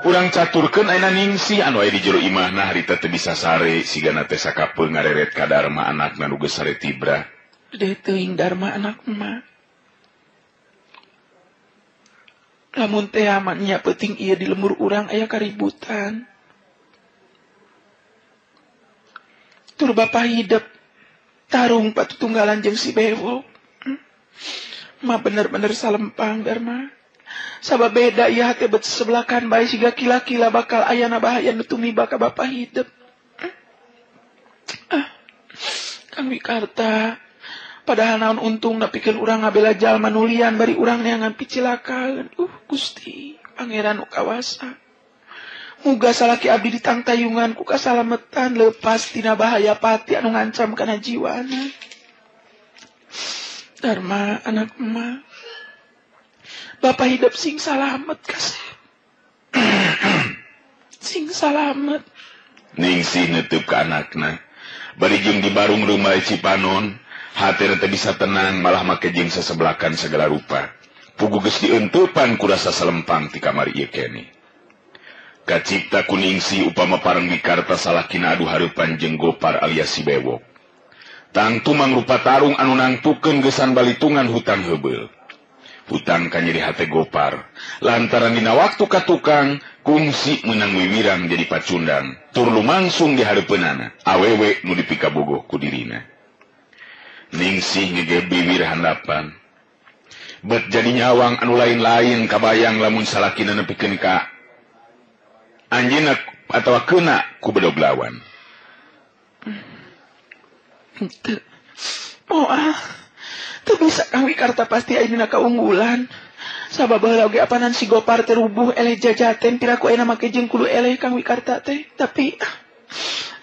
Urang caturkeun ayeuna Ningsih anu aya di jero imahna harita teu bisa sare sigana teh sakapeung ngareret ka Darma anakna nu geus sare tibra. Deh teuing Darma anak emak. Lamun teh aman nya peuting ieu di lembur urang aya kaributan. Tur bapa hidep tarung patutunggalan jeung si Bewok. Ma bener-bener salempang Darma. Sabab beda ieu hate bet sebelakan bae siga kila-kila bakal ayana bahaya nu tumiba ka bapa hidep. Ah, Kang Wikarta, padahal naon untung napikeun urang ngabela jalma nulian bari urang neangan picilakaeun. Gusti, Pangeran nu kawasa. Muga salaki abdi ditangtayungan ku kasalametan lepas tina bahaya pati anu ngancam kana jiwana. Darma anak emak. Bapak hidup sing salamet kasih. Sing salamet. Ningsih neuteub ka anakna. Bari jeung di barung rumah Cipanon, hate teu bisa tenang malah make jeung sasebelakan segala rupa. Pugu geus dientupan ku rasa salempang ti kamari ieu keneh. Kacipta ku Ningsih upama pareng Wikarta salakina adu hareupan jeung Gopar alias si Bewok. Tangtu mangrupa tarung anu nangtukeun geusan balitungan hutang heubeul. Hutang kanyeri hate Gopar lantaran dina waktu ka tukang kungsi meunang wiwirang jadi pacundang tur lumangsung di hareupeunana awewe nu dipikabogoh ku dirina. Ningsih ngegeb biwir handapan bet jadi nyawang anu lain-lain kabayang lamun salakina nepikeun ka anjeunna atawa keuna ku bedog lawan. Teu moal teu bisa Kang Wikarta pasti ayeuna kaunggulan. Sabab baheula oge apanan si Gopar terubuh eleh jajaten piraku ayeuna make jeung kudu eleh Kang Wikarta teh. Tapi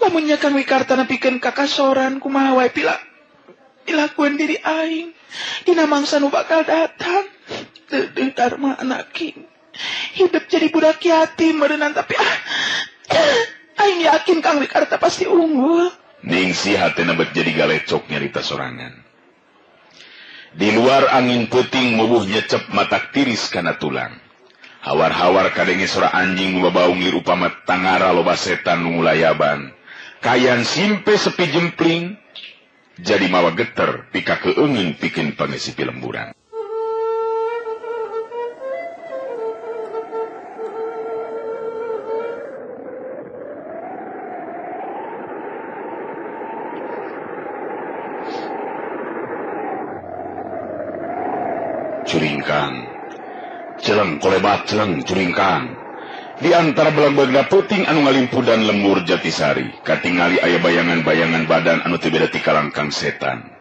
lamunnya Kang Wikarta nepikeun ka kasoran kumaha wae pilakuan diri aing dina mangsa nu bakal datang. Teu deui Darma anak king. Hidup jadi budak yatim meureunan tapi aing yakin Kang Wikarta pasti unggul. Ningsih hatena bet jadi galecok nyarita sorangan. Di luar angin peuting mubuh nyecep matak tiris kana tulang. Hawar-hawar kadenge sora anjing nu babaung lir upama tangara loba setan nu ngulayaban. Kayan simpe sepi jempling jadi mawa geter pika keungeun pikeun pangeusi pilemburan. Curingkang, celeng kolebat celeng curingkang. Di antara belag-belag puting anu ngalimpudan lembur Jatisari, katingali aya bayangan-bayangan badan anu teu beda ti kalangkang setan.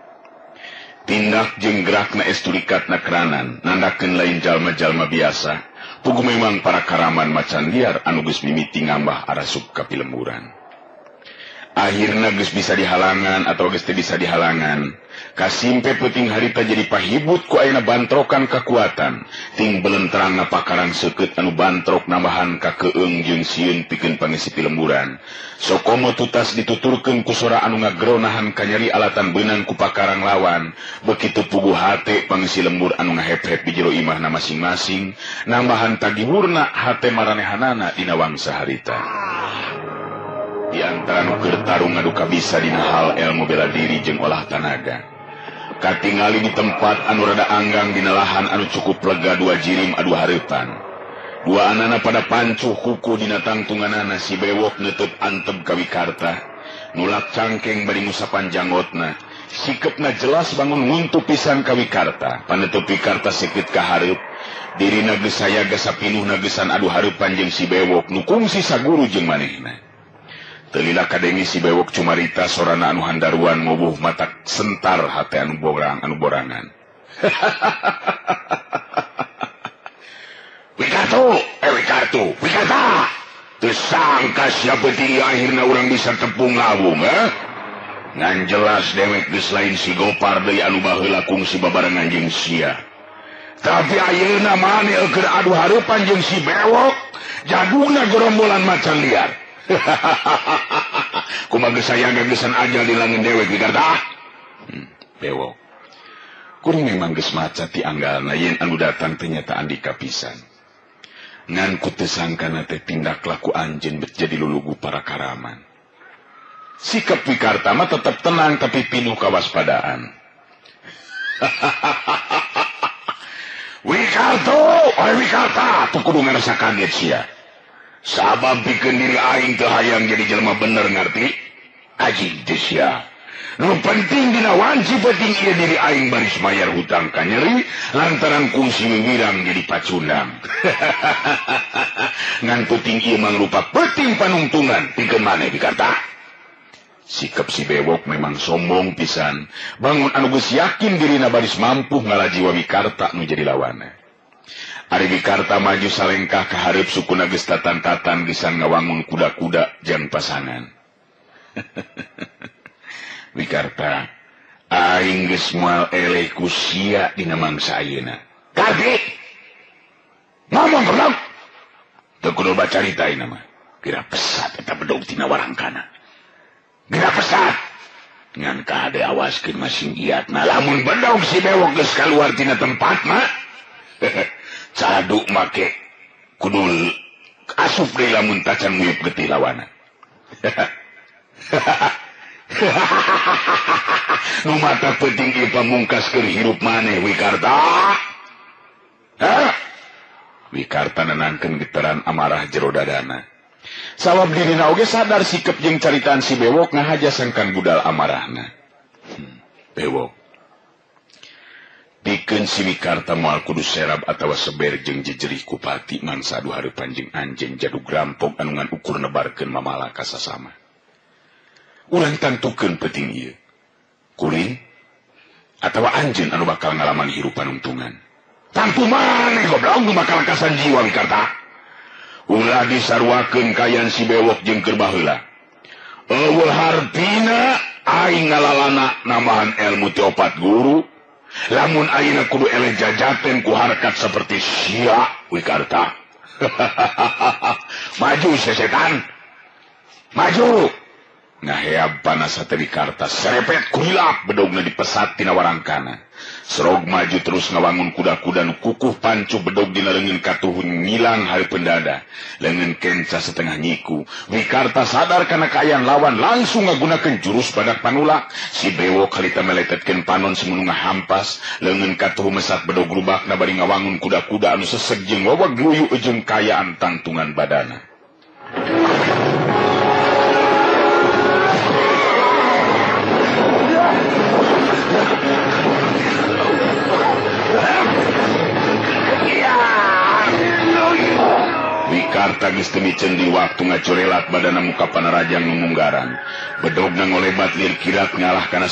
Tindak jeung gerakna estu likatna keranan, nandakeun lain jalma-jalma biasa. Pugu memang para karaman macan liar anu geus mimiti ngambah arasup ka pilemburan. Akhirna geus bisa dihalangan atau geus teu bisa dihalangan. Kasimpe peuting harita jadi pahibut ku ayeuna bantrokan kakuatan. Ting belentrangna pakarang seukeut anu bantrok nambahan ka keung jeung sieun pikeun pangisi pilemburan. Sokomo tutas dituturkeun ku sora anu ngageronahan kanyeri alatan beunang ku pakarang lawan. Bekitu puguh hate pangisi lembur anu ngahep-hep di jero imahna masing-masing, nambahan tagihurna hate maranehanana dina wangsa harita. Di antara nu keur tarung ngadu kabisa dina hal ilmu bela diri jeung olah tanaga. Katingali di tempat anu rada anggang dina lahan anu cukup lega dua jirim adu hareupan. Dua anana pada pancuh kuku dina tangtunganana si Bewok neuteub antep ka Wikarta. Nulak cangkeng bari ngusapan janggotna. Sikepna jelas bangun nguntu pisan ka Wikarta. Paneuteub Wikarta seukeut ka hareup. Dirina geus sayaga sapinuhna geusan adu hareupan jeung si Bewok nu kungsi saguru jeung manehna. Telila kadenge si Bewok cumarita sorana anu handaruan ngobuh matak sentar hate anu borang anu borangan. Wikartu, Wikartu, Wikarta. Teu sangka sia beuting akhirna urang bisa tepung lawung, eh? Ngan jelas dewek geus lain si Gopar deui anu baheula kungsi babarengan jeung sia. Tapi ayeuna maneh keur adu hareupan jeung si Bewok, jadugna gerombolan macan liar. Kumaha geus sayaga geusan ajal di langen dewek Wikarta. Bewok. Kuring memang geus maca ti anggalna yen anu datang teh nyata Andika pisan. Ngan ku teu sangkana teh tindak laku anjeun bet jadi lulugu para karaman. Sikap Wikarta mah tetep tenang tapi pinuh kawaspadaan. Wikarto, oi Wikarta, tuh kudu ngarasa kaget sia. Sabab pikeun diri aing teu hayang jadi jelema bener ngarti? Aji teh sia. Nu penting dina wanci penting ieu diri aing baris mayar hutang ka nyeri lantaran kungsi wiwirang jadi pacundang. Ngan penting ieu mangrupa penting panungtungan pikeun maneh Wikarta. Sikap si Bewok memang sombong pisan. Bangun anu geus yakin dirina baris mampu ngalajiwa Wikarta nu jadi lawanna. Ari Wikarta maju salengkah ka hareup sukuna geus tatan-tatan geus ngawangun kuda-kuda jang pasangan. Wikarta, aing geus moal eleh ku sia dina mangsa ayeuna. Kardi! Ngomong goblok. Teu kudu bacarita ayeuna mah. Kira pesat eta bedog tina warangkana. Geura pesat. Ngan kade awaskeun masing iatna lamun bedog si Bewok geus kaluar tina tempat mah. Caduk make kudu asup deui lamun tacan nguyup getih lawana. Nu mata penting ieu pamungkas keur hirup maneh Wikarta. Hah? Wikarta nenangkeun getaran amarah jero dadana. Sawab dirina oge sadar sikep jeung caritaan si Bewok ngahaja sangkan budal amarahna. Bewok. Pikeun si Wikarta moal kudu serab atawa seber jeung jejerih kupati mangsa adu hareupan jeung anjeun jadug rampok anu ngan ukur nebarkeun mamala ka sasama. Urang tangtukeun peuting ieu. Kuring atawa anjeun anu bakal ngalaman hirup panungtungan. Tangtu maneh goblok nu bakal kasan jiwa Wikarta. Ulah disaruakeun kayan si Bewok jeung keur baheula. Eueuh hartina aing ngalalana nambahan ilmu ti opat guru. Lamun ayeuna kudu eleh jajaten ku harkat seperti sia Wikarta. Maju sesetan. Maju. Ngaheab panas hate Wikarta serepet kurilap bedogna dipesat tina warangkana. Serog maju terus ngawangun kuda-kuda nu kukuh pancu bedog dina leungeun katuhun ngilang hareupeun dada. Leungeun kenca setengah nyiku. Wikarta sadar kana kaayaan lawan langsung ngagunakeun jurus badak panulak. Si Bewok harita meletetkeun panon semunu ngahampas. Leungeun katuhu mesat bedog rubakna bari ngawangun kuda-kuda anu seseg jeung wawag luyu jeung kayaan tangtungan badana. Wikarta geus teu miceun di waktu ngacurelat badana muka panarajang nu munggaran. Bedogna ngolebat lir kirat ngalah kana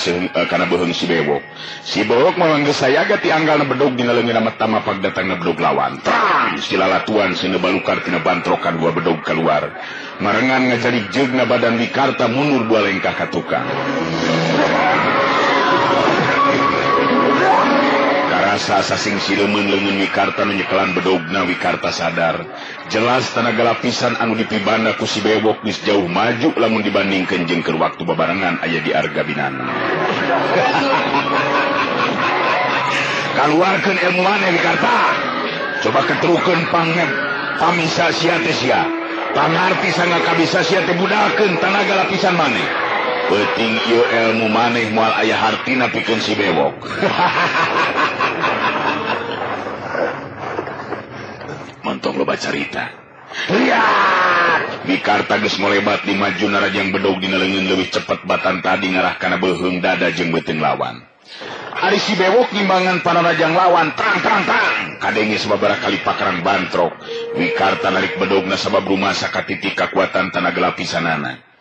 kana beuheung si Bewok. Si Bewok mah geus sayaga ti anggalna bedog dina leungeunna metama pagdatangna bedog lawan. Trang si lalatuan sieuna balukar tina bantrokan dua bedog keluar. Marengan ngajadi jeugna badan Wikarta mundur dua lengkah ka tukang. Karasa sasing siremen leungeun Wikarta nu nyekelan bedogna. Wikarta sadar jelas tanaga lapisan anu dipibanda ku si Bewok geus jauh maju lamun dibandingkeun jeung keur waktu babarengan aya di Arga Binana. Kaluarkeun ilmu maneh Wikarta. Coba ketrukeun pangep pamisa sia teh sia. Pangarti sangga kabisa sia teh budakeun tanaga lapisan maneh. Peuting ieu ilmu maneh moal aya hartina pikeun si Bewok. Montong loba carita. Lihat, Wikarta geus molebat di maju narajang bedog dina leungeun leuwih cepet batan tadi ngarah kana beuheung dada jeung beuteung lawan. Ari si Bewok ngimbangan panarajang lawan, tang tang tang, kadenge sababaraha kali pakarang bantrok. Wikarta narik bedogna sabab rumasa katitik kakuatan tanaga lapisanana.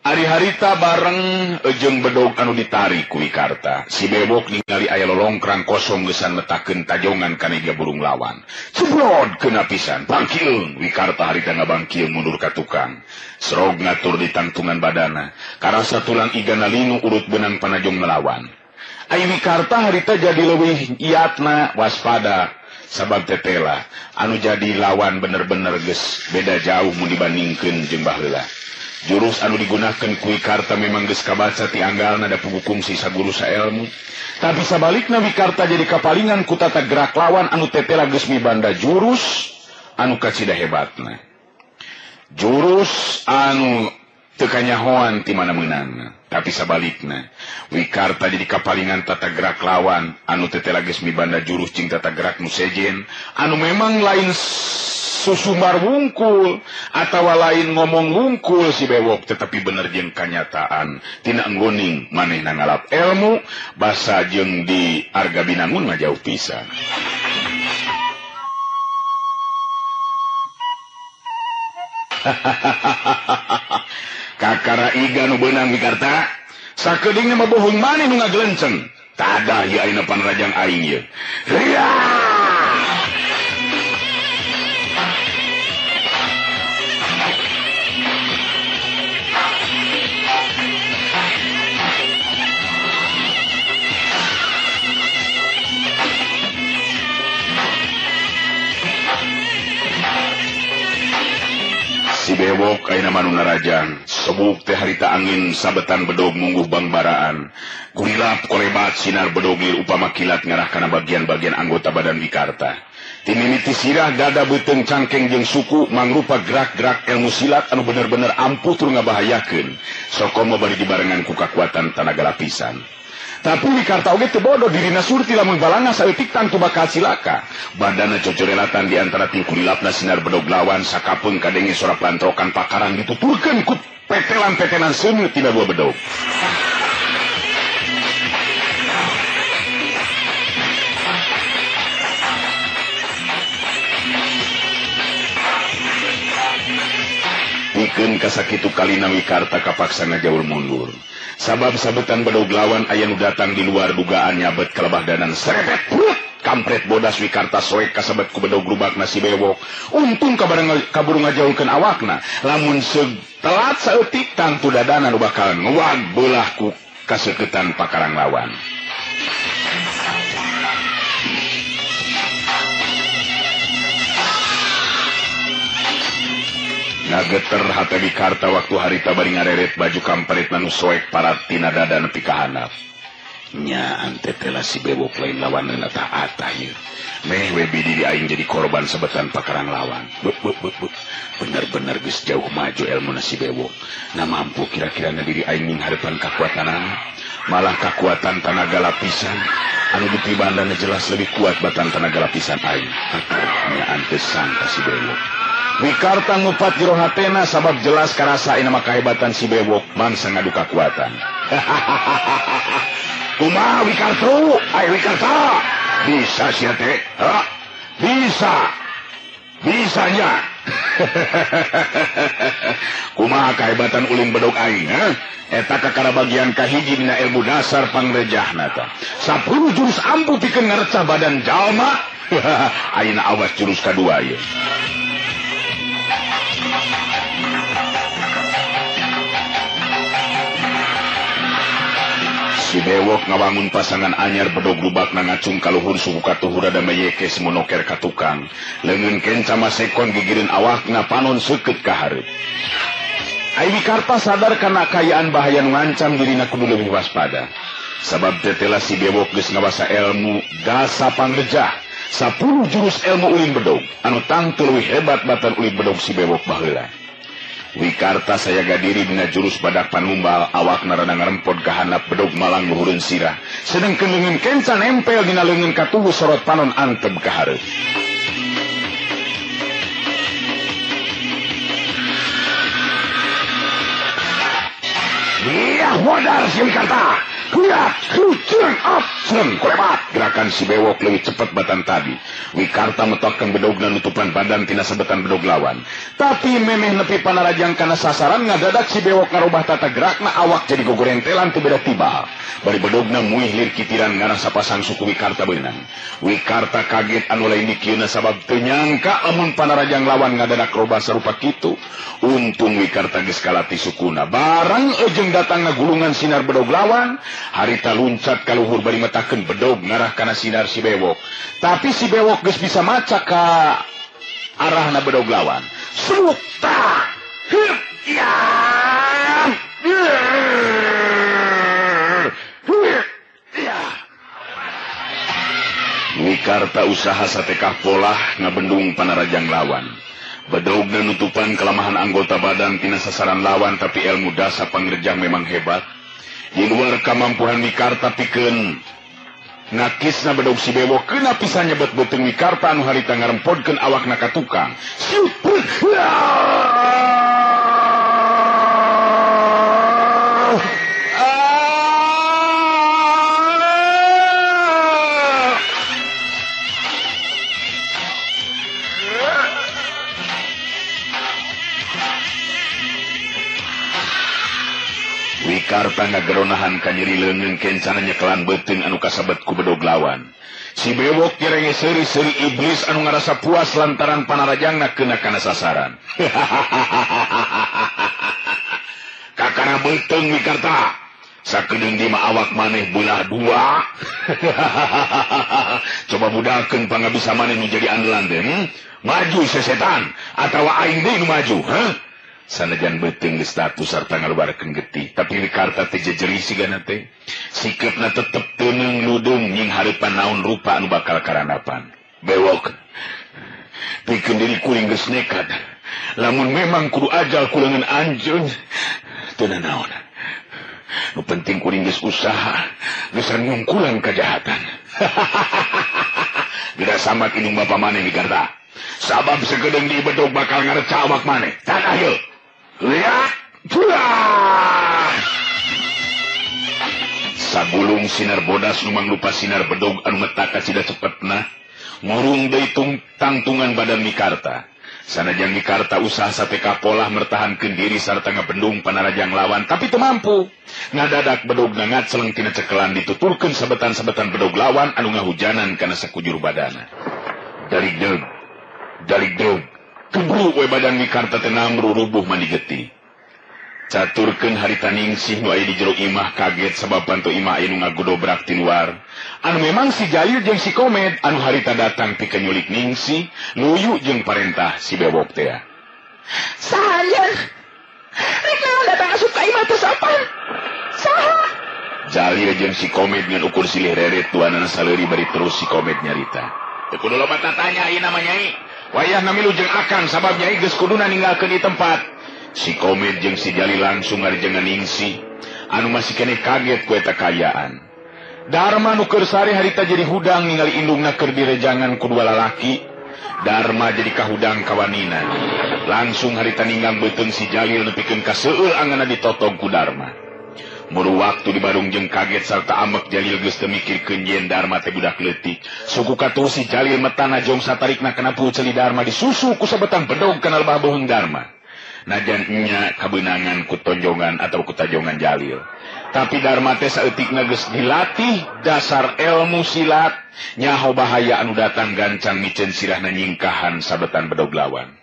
Ari harita bareng jeung bedog anu ditarik ku Wikarta. Si Bewok ningali aya lolongkrang kosong geusan metakeun tajongan kana iga burung lawan. Cebrod keuna pisan, bangkieun. Wikarta harita ngabangkieun mundur ka tukang. Serog ngatur di tangtungan badana. Karasa tulang igana linu urut benang panajong melawan. Ai Wikarta harita jadi leuwih iatna waspada. Sabab tetela anu jadi lawan bener-bener geus beda jauh mun dibandingkeun jeung baheula. Jurus anu digunakan ku Wikarta memang geus kabaca ti anggalna da pugukung si saguru saelmu. Tapi sabalikna Wikarta jadi kapalingan ku tata gerak lawan anu tetela geus mibanda jurus anu kacida hebatna. Jurus anu teu kanyahoan ti mana meunangna. Tapi sabalikna Wikarta jadi kapalingan tata gerak lawan anu tetela geus mibanda jurus jeung tata gerak nu sejen anu memang lain susumbar wungkul atawa lain ngomong wungkul si bewok, tetapi bener jeung kanyataan tina enggoning manehna ngalap ilmu basa jeung di Arga Binangun mah jauh pisan. Kakara iga nu beunang Wikarta, sakedeungna mah bohong maneh nu ngagelenceng. Tadah ieu ayeuna panrajang aing ieu. Ria! Si bewok ayeuna mah nu narajang, sebuk teh harita angin sabetan bedog mungguh bangbaraan. Gurilap kolebat sinar bedog lir upama kilat ngarah kana bagian-bagian anggota badan Wikarta. Timimiti sirah dada beuteung cangkeng jeung suku mangrupa gerak-gerak ilmu silat anu bener-bener ampuh tur ngabahayakeun. Sokomo bari dibarengan ku kakuatan tanaga lapisan. Tapi Wikarta oge teu bodoh dirina surti lamun balanga saeutik tangtu bakal cilaka. Badana cocorelatan di antara tingkulilapna sinar bedog lawan sakapeung kadenge sora plantrokan pakaran dituturkeun ku petelan-petelan seuneu tina dua bedog. Pikeun kasakitu kalina Wikarta kapaksa ngajaul mundur. Sabab sabetan bedog lawan aya nu datang di luar dugaan nyabet kalebah danan serepet prut kampret bodas Wikarta soek kasabet ku bedog rubakna si bewok. Untung kaburu ngajaulkeun awakna, lamun telat saeutik tangtu dadana nu bakal ngewag beulah ku kaseuketan pakarang lawan. Ngageter hate Wikarta waktu harita bari ngareret baju kampret nu soek parat tina dada nepi ka handap. Nya tetela si bewok lain lawaneun atah atah ieu. Meh we bidiri aing jadi korban sebetan pakarang lawan. Be, be, be, be. Bener-bener geus jauh maju elmuna si bewok. Na mampu kira-kira na diri aing mingharepan kakuatanana. Malah kakuatan tanaga lapisan anu dipibandana jelas lebih kuat batan tanaga lapisan aing. Atuh nya teu sangka si bewok. Wikarta ngupat jero hatena sabab jelas karasa ayeuna mah kahebatan si bewok mangsa ngadu kakuatan. Kumaha Wikarta? Ai Wikarta, bisa sia teh? Ha? Bisa. Bisanya. Kumaha kahebatan ulin bedog aing, ha? Eta kakara bagian kahiji dina ilmu dasar pangrejahna tah. 10 jurus ampuh pikeun ngarecah badan jalma. Ayeuna awas jurus kadua ieu. Si bewok ngawangun pasangan anyar bedog lubakna ngacung kaluhur suku katuhur rada meyekes monoker ka tukang. Leungeun kenca masekon gigireun awakna panon seukeut ka hareup. Ai Wikarta sadar kana kayaan bahaya nu ngancam dirina kudu leuwih waspada. Sabab tetela si bewok geus ngawasa ilmu gasa pangrejah 10 jurus ilmu ulin bedog anu tangtu leuwih hebat batan ulin bedog si bewok baheula. Wikarta sayaga diri dina jurus badak panumbal awakna rada ngarempod ka handap bedog malang luhureun sirah. Sedengkeun leungeun kenca nempel dina leungeun katuhu sorot panon anteb ka hareup. Iya modar si Wikarta. Lihat, lucuan up, serem, kolebat. Gerakan si bewok lebih cepat batan tadi. Wikarta metokeun bedogna nutupan badan tina sebetan bedog lawan. Tapi memeh nepi panarajang kana sasaran ngadadak si bewok ngarubah tata gerakna awak jadi gogorentelan teu beda tibal. Bari bedogna muih lir kitiran ngarah sapasang suku Wikarta beunang. Wikarta kaget anu lain dikieuna sabab teu nyangka lamun panarajang lawan ngadadak robah sarupa kitu. Untung Wikarta geus kalati sukuna. Barang ejeng datangna gulungan sinar bedog lawan, harita luncat kaluhur bari metakeun bedog ngarah kana sinar si bewok. Tapi si bewok geus bisa maca ka arahna bedog lawan. Seruk ta. Heup ya. Ya. Wikarta usaha satekah polah ngabendung panarajang lawan. Bedogna nutupan kelemahan anggota badan tina sasaran lawan, tapi ilmu dasa pangrejang memang hebat. Di luar kamampuhan Wikarta pikeun nakisna bedog si Bewok kena pisan nyebet beuteung Wikarta anu harita ngarempodkeun awakna ka tukang. Siut. Wikarta ngageronahan kanyeri leungeun kencana nyekelan beuteung anu kasabet ku bedog lawan. Si Bewok nyerenge seuri-seuri iblis anu ngarasa puas lantaran panarajangna keuna kana sasaran. Kakana beuteung Wikarta, sakedeung di mah awak maneh belah dua. Coba budakeun pangabisa maneh nu jadi andalan teh. Maju sesetan atawa aing deui nu maju, heh? Sanajan beuteung geus status sarta ngalubarkeun getih, tapi Wikarta teh jejeri sigana teh. Sikeupna tetep teuneung ludeung nying hareupan naon rupa anu bakal karandapan. Bewok, pikeun diri kuring geus nekat. Lamun memang kudu ajal ku leungeun anjeun, teu nanaon. Nu penting kuring geus usaha, geus ngungkulan kajahatan. Geura samat indung bapa maneh Wikarta. Sabab sakedeung di bedog bakal ngareca awak maneh. Tanah yeuh. Lihat, sagulung sinar bodas nu mangrupa sinar bedog anu metaka cida cepetna ngurung deui tangtungan badan Wikarta. Sanajan Wikarta usaha sateka polah mertahankeun diri sarta ngabendung panarajang lawan, tapi teu mampu. Ngadadak bedogna ngaceleng tina cekelan dituturkeun sabetan-sabetan bedog lawan anu ngahujanan kana sakujur badana. Daligdeug, daligdeug. Keburu we badan Wikarta teh namru rubuh mandi getih. Caturkeun harita Ningsih nu aya di jero imah kaget sabab panto imah aya nu ngagodobrak ti luar. Anu memang si Jalil jeung si Komet anu harita datang pikeun nyulik Ningsih, luyu jeung parentah si Bewok teh. Saha anjeun? Rek naon datang asup ka imah teh sopan? Saha? Jalil jeung si Komet ngan ukur silih reret duanana saleuri bari terus si Komet nyarita. Teu kudu loba tatanya ieu nama nyai. Wayah namilu jeung akang sabab nyai geus kuduna ninggalkeun ieu tempat. Si Komet jeung si Jalil langsung ngarijengan Ningsih anu masih keneh kaget ku eta kaayaan. Darma nu keur sare harita jadi hudang ningali indungna keur direjangan ku dua lalaki. Darma jadi kahudang kawanina. Langsung harita ninggang beuteung si Jalil nepikeun ka seueul anganna ditotog ku Darma. Muru waktu di barung jeung kaget sarta amek Jalil geus teu mikirkeun yen Darma teh budak leutik. Suku katuh si Jalil metana jong satarikna kana ceuli Darma disusu ku sabetan bedog kana lebah beuheung Darma. Najan nya kabeunangan ku tonjongan atau ku tajongan Jalil. Tapi Darma teh saeutikna geus dilatih dasar ilmu silat, nyaho bahaya anu datang gancang miceun sirahna nyingkahan sabetan bedog lawan.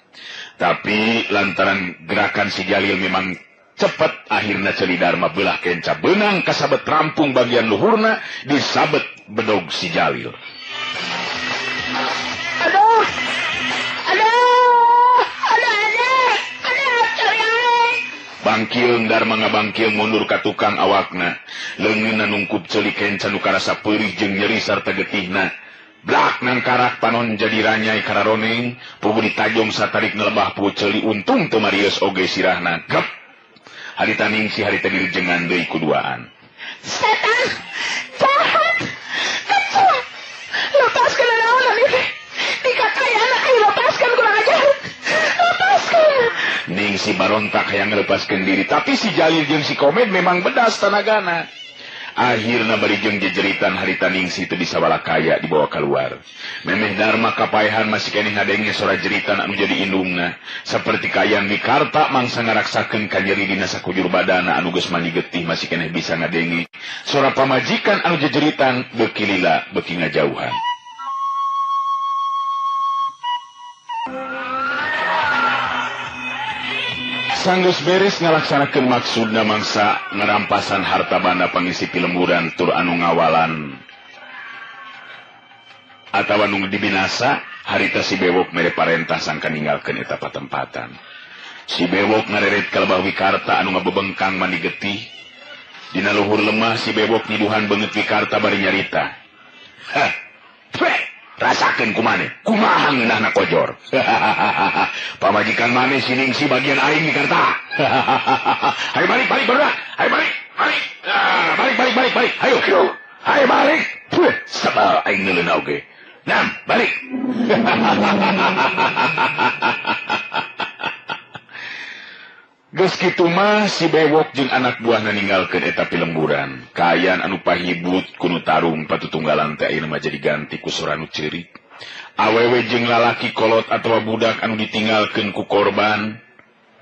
Tapi lantaran gerakan si Jalil memang cepet, akhirna ceuli Darma belah kenca benang kasabet rampung bagian luhurna disabet bedog si Jalil. Aduh, aduh, aduh, aduh, aduh, cari. Bangkieung Darma ngabangkieung mundur ka tukang awakna. Leungeunna nungkup ceuli kenca nu karasa peurih jeung nyeri sarta getihna. Blak nangkarak panon jadi ranyai kararoneng, puguh ditajong satarik ngelebah puguh ceuli untung teu marius oge sirahna. Gep. Harita Ningsih harita dirijengan deui kuduaan. Setan, jahat, kecil. Lepaskan naonan ieu. Di kakayaan ayo lepaskan kurang ajar. Lepaskan. Ningsih barontak hayang ngalepaskeun diri, tapi si Jalil jeung si Komet memang bedas tanagana. Akhirna bari jeung jejeritan harita Ningsih teu bisa walakaya dibawa keluar. Memeh Darma kapaehan masih keneh ngadenge sora jeritan anu jadi indungna. Saperti kaayaan Wikarta mangsa ngaraksakeun kanyeri dina sakujur badana anu geus mandi getih masih keneh bisa ngadenge sora pamajikan anu jejeritan beuki lila beuki ngajauhan. Sanggeus beres ngalaksanakeun maksudna mangsa ngerampasan harta banda pangisi pilemburan tur anu ngawalan atawa nu dibinasa, harita si Bewok mere parentah sangka ninggalkeun eta patempatan. Si Bewok ngareret ka lebah Wikarta anu ngabebengkang mandi getih. Dina luhur lemah si Bewok nyiduhan beungeut Wikarta bari nyarita. Hah, peh, Rasakeun ku maneh. Kumaha ngeunahna kojor. Pamajikan maneh siningsi bagian aing Wikarta. Hayo balik balik barudak. Hayo balik balik. Balik balik balik balik. Hayo. Hayo balik. Puh, sebal aing neuleuna oge. Nam, balik. Geus kitu mah si Bewok jeung anak buahna ninggalkeun eta pilemburan. Kaayaan anu pahibut kunu tarung patutunggalan teh ayeuna mah jadi ganti ku sora nu ceurik. Awewe jeung lalaki kolot atawa budak anu ditinggalkeun ku korban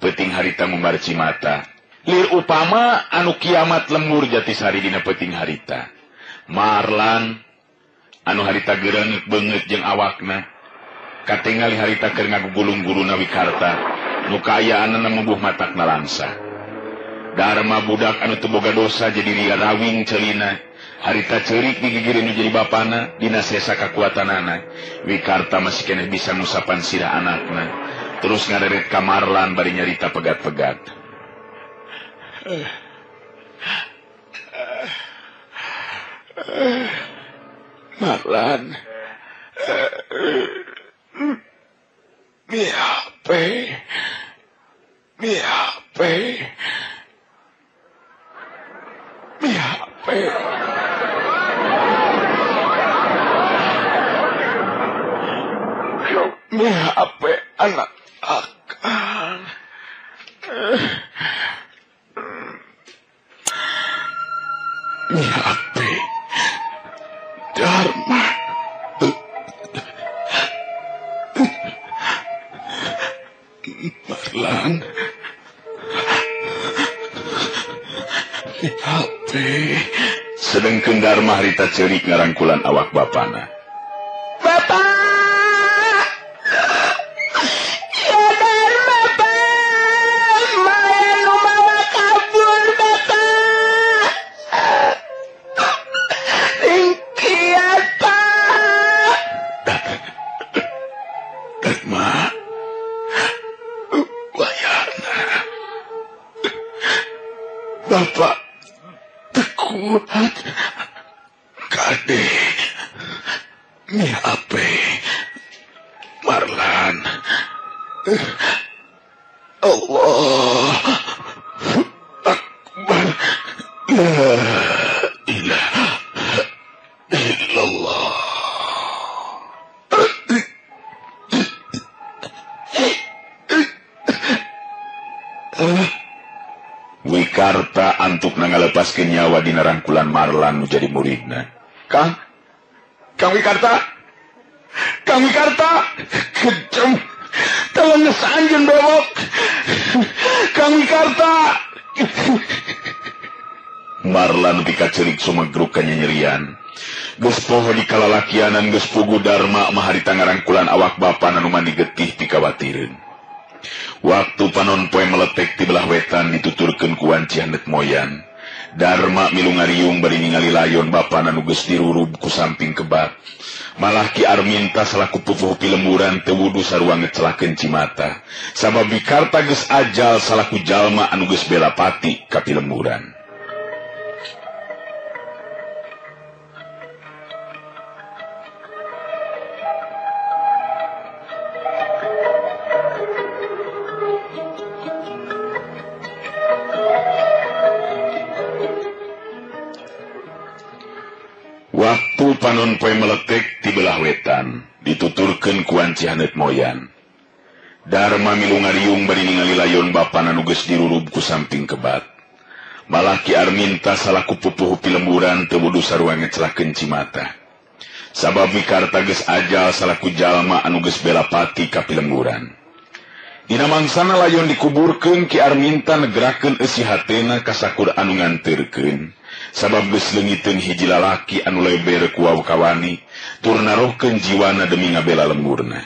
peuting harita ngumbar cimata. Lir upama anu kiamat lembur Jatisari dina peuting harita. Marlan anu harita geureungeuk beungeut jeung awakna katingali harita keur ngagugulung guruna Wikarta. Nu kaayaanna membuh matakna langsa. Dharma budak anu teu boga dosa jadi ria rawing celina. Harita ceurik digigireun nu jadi bapana dina sesa kakuatanana. Wikarta masih keneh bisa ngusapan sirah anakna. Terus ngareret ka Marlan bari nyarita pegat-pegat. Marlan. Miape. Miape. Miape. Miape anak akan. Miape Dharma. Marlan. Miape. Sedengkeun Dharma harita ceurik ngarangkulan awak bapana. Bapak! Ya Dharma, Pak! Maya nu mawa kabur, Bapak! Ringkiat, Pak! Dharma. Wayana. Bapak tekuat. Kade. Miape. Marlan. Allah Akbar. La ilaha illallah. Wikarta antukna ngalepaskeun nyawa dina rangkulan Marlan nu jadi muridna. Kang, Kang Wikarta, Kang Wikarta, kejam, telenges anjeun Bewok. Kang Wikarta. Marlan pikacerik sumegruk kanyanyerian. Geus poho di kalalakianan geus pugu Dharma mah harita ngarangkulan awak bapana nu mandi getih pikawatireun. Waktu panon poe meletek ti belah wetan dituturkeun ku wanci haneut moyan. Dharma milu ngariung bari ningali layon bapana nu geus dirurub ku samping kebat. Malah Ki Arminta salaku pupuh pilemburan teu wudu sarua ngecelakeun cimata. Sabab Wikarta geus ajal salaku jalma anu geus bela pati ka pilemburan. Waktu panon poe meletek ti belah wetan dituturkeun ku wanci haneut moyan. Dharma milu ngariung bari ningali layon bapana nu geus dirurub ku samping kebat. Malah Ki Arminta salaku pupuh pilemburan teu wudu sarua ngecelakeun cimata. Sabab Wikarta geus ajal salaku jalma anu geus bela pati ka pilemburan. Dina mangsana layon dikuburkeun Ki Arminta negrakeun eusi hatena ka sakur anu nganteurkeun. Sabab geus leungiteun hiji lalaki anu leber ku wawkawani tur narohkeun jiwana demi ngabela lemburna.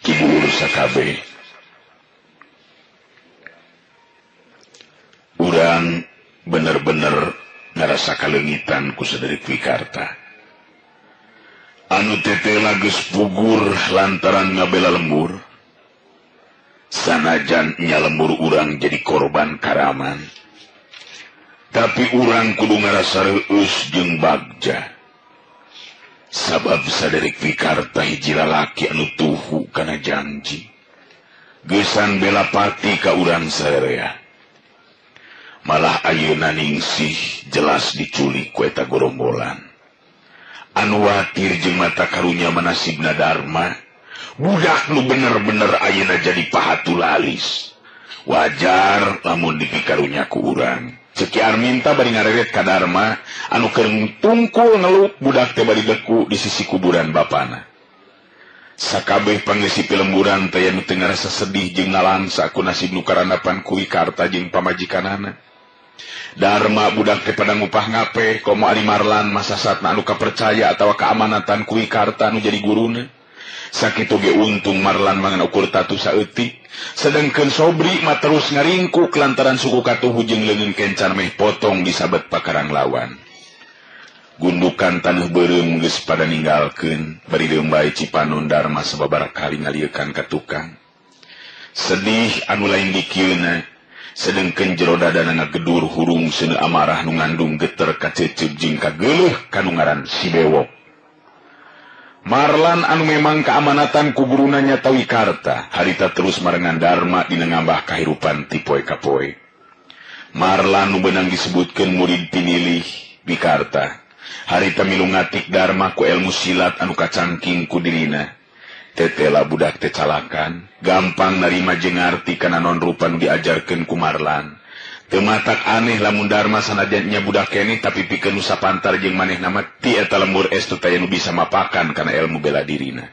Ki dulur sakabeh, urang bener-bener ngarasa kaleungitan ku Sederik Wikarta. Anu tetela geus pugur lantaran ngabela lembur. Sanajan nya lembur urang jadi korban karaman. Tapi urang kudu ngarasa reueus jeung bagja. Sabab saderek Wikarta hiji lalaki anu tuhu kana janji. Geusan bela pati ka urang sarerea. Malah ayeuna Ningsih jelas diculik ku eta gorombolan. Anu watir jeung mata karunya manasibna Dharma, budak nu bener-bener ayeuna jadi pahatu lalis. Wajar lamun dipikarunya ku urang. Cek Ki Arminta bari ngareret ka Dharma anu keur tungkul ngeluk budak teh bari beku di sisi kuburan bapana. Sakabeh pangeusi pilemburan teh anu teu ngarasa sedih jeung nalangsa ku nasib nu karandapan ku Wikarta jeung pamajikanana. Dharma budak teh pada ngupah ngapeh komo ari Marlan masasatna anu kapercaya atawa keamanatan ku Wikarta anu jadi guruna. Sakitu ge untung Marlan mangan ukur tatu saeutik. Sedengkeun Sobri mah terus ngaringkuk lantaran suku katuhu jeung leungeun kencar meh potong disabet pakarang lawan. Gundukan taneuh beureum geus pada ninggalkeun bari deumbai Cipanon Dharma sababaraha kali ngaliekan ka tukang. Sedih anu lain dikieuna, sedengkeun jero dadana ngagedur hurung seuneu amarah nu ngandung geter kaceceup jeung kageuleuh kanu ngaran si Bewok. Marlan anu memang keamanatan ku guruna nyata Wikarta, harita terus marengan Dharma dina ngambah kahirupan ti poe ka poe. Marlan nu beunang disebutkeun murid pinilih Wikarta, harita milu ngatik Dharma ku ilmu silat anu kacangking ku dirina. Tetela budak teh calakan, gampang narima jeung ngarti kana non rupa nu diajarkeun ku Marlan. Teu matak aneh lamun Dharma sanajan nya budak keneh tapi pikeun nu sapantar jeung manehna mah ti eta lembur es teu taya nu bisa mapakan kana ilmu bela dirina.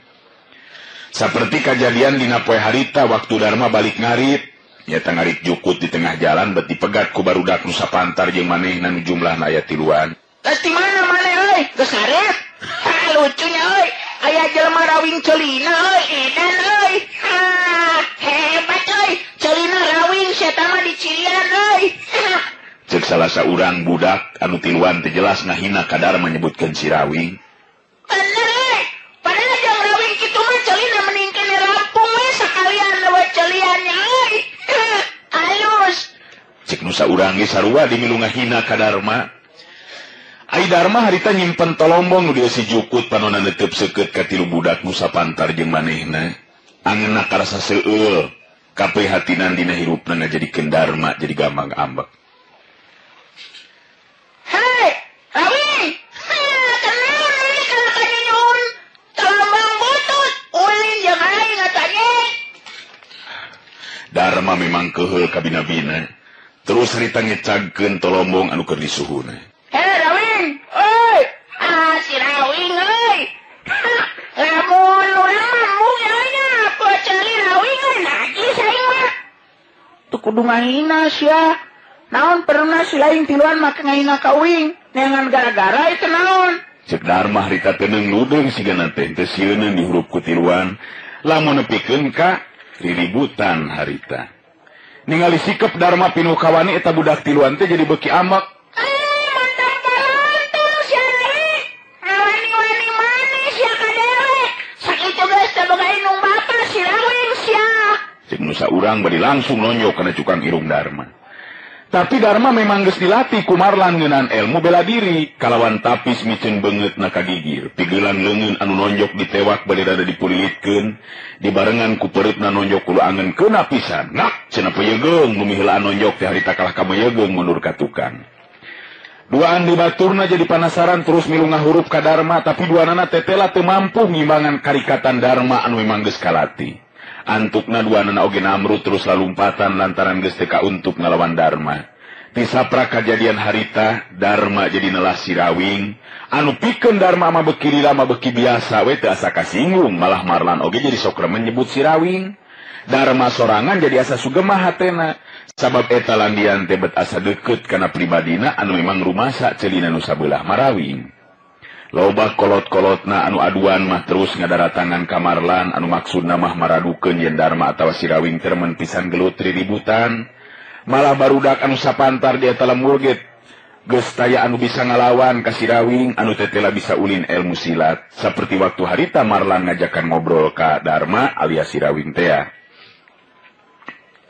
Saperti kajadian dina poe harita waktu Dharma balik ngarit, nyata ngarit jukut di tengah jalan bet dipegat ku barudak nu sapantar jeung manehna nu jumlahna aya tiluan. Geus di mana maneh euy? Geus ngarit? Ha, lucunya euy. Aya jelema rawing celina euy, edan euy. Ha, hebat euy. Celina rawing sia mah dicirian euy. Cek salah saurang budak anu tiluan teh jelas ngahina ka Dharma nyebutkeun si rawing. Bener euy. Padahal jeung rawing kitu mah celina mending kene rampung we sakalian we celiannya euy. Alus. Cek nu saurang ge sarua dimilu ngahina ka Dharma. Ai Dharma harita nyimpen tolombong nu dieusi jukut panona netep seukeut ka tilu budak nu sapantar jeung manehna. Angeunna karasa seueul. Kaprihatinan dina hirupna ngajadikeun Dharma jadi gampang ambek. Hei, Rawing! Kenaon euy kalau kanyunyun? Tolombong butut, ulin jeung aing atuh. Dharma memang keheul kabina-bina. Terus harita ngecagkeun tolombong anu keur disuhuna. Hei, Rawing! Euy! Ah, si Rawing euy. Lamun urang mah embung euy nya, peuceuli Rawing euy najis aing mah. Teu kudu ngahina sia. Naon pernah si lain tiluan make ngahina ka uing, neangan gara-gara itu naon. Cek Dharma harita teu nudeng sigana teh teu sieuneun dihurup ku tiluan, lamun nepikeun ka riributan harita. Ningali sikep Dharma pinuh kawani eta budak tiluan teh jadi beuki ambek. Cek nusa urang bari langsung nonjok kana cukang irung Dharma. Tapi Dharma memang geus dilatih ku Marlan ngeunaan ilmu bela diri, kalawan tapis miceun beungeutna ka gigir, pigelan leungeun anu nonjok ditewak bari rada dipulilitkeun, dibarengan ku pereutna nonjok kudu angeun keuna pisan. Nak cenah peyegeung nu miheulaan nonjok teh harita kalah ka meyegeung mundur ka tukang. Duaan di baturna jadi panasaran terus milu ngahurup ka Dharma, tapi duanana tetela teu mampu ngimbangan karikatan Dharma anu memang geus kalatih. Antukna duanana oge namrud terus lalumpatan lantaran geus teu kauntuk ngalawan Dharma. Tisapra kajadian harita, Dharma jadi nelah si Rawing. Anu pikeun Dharma mah beuki lila mah beuki biasa we teu asa kasinggung, malah Marlan oge jadi sok remen nyebut si Rawing. Dharma sorangan jadi asa sugemah hatena. Sabab eta landian teh bet asa deukeut kana pribadina anu memang rumasa celina nu sabelah marawing. Loba kolot-kolotna anu aduan mah terus ngadaratangan ka Marlan anu maksudna mah maradukeun yen Dharma atawa si Rawing teh pisan gelut riributan. Malah barudak anu sapantar di eta lembur ge geus taya anu bisa ngalawan ka si Rawing anu tetela bisa ulin ilmu silat. Saperti waktu harita Marlan ngajakan ngobrol ka Dharma alias si Rawing tea.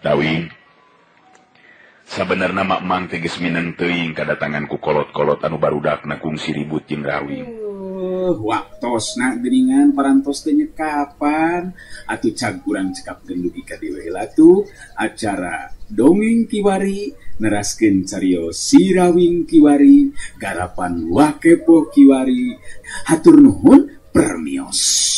Rawing, sabenerna mak mang teh geus mineng teuing kadatangan ku kolot-kolot anu barudakna kungsi ribut jeung Rawing. Waktosna geuningan parantos teh nyekapan atuh cag urang cekapkeun dugi ka dieu heula tuh acara dongeng kiwari neraskeun carios Sirawing kiwari garapan Wakepo kiwari. Hatur nuhun permios.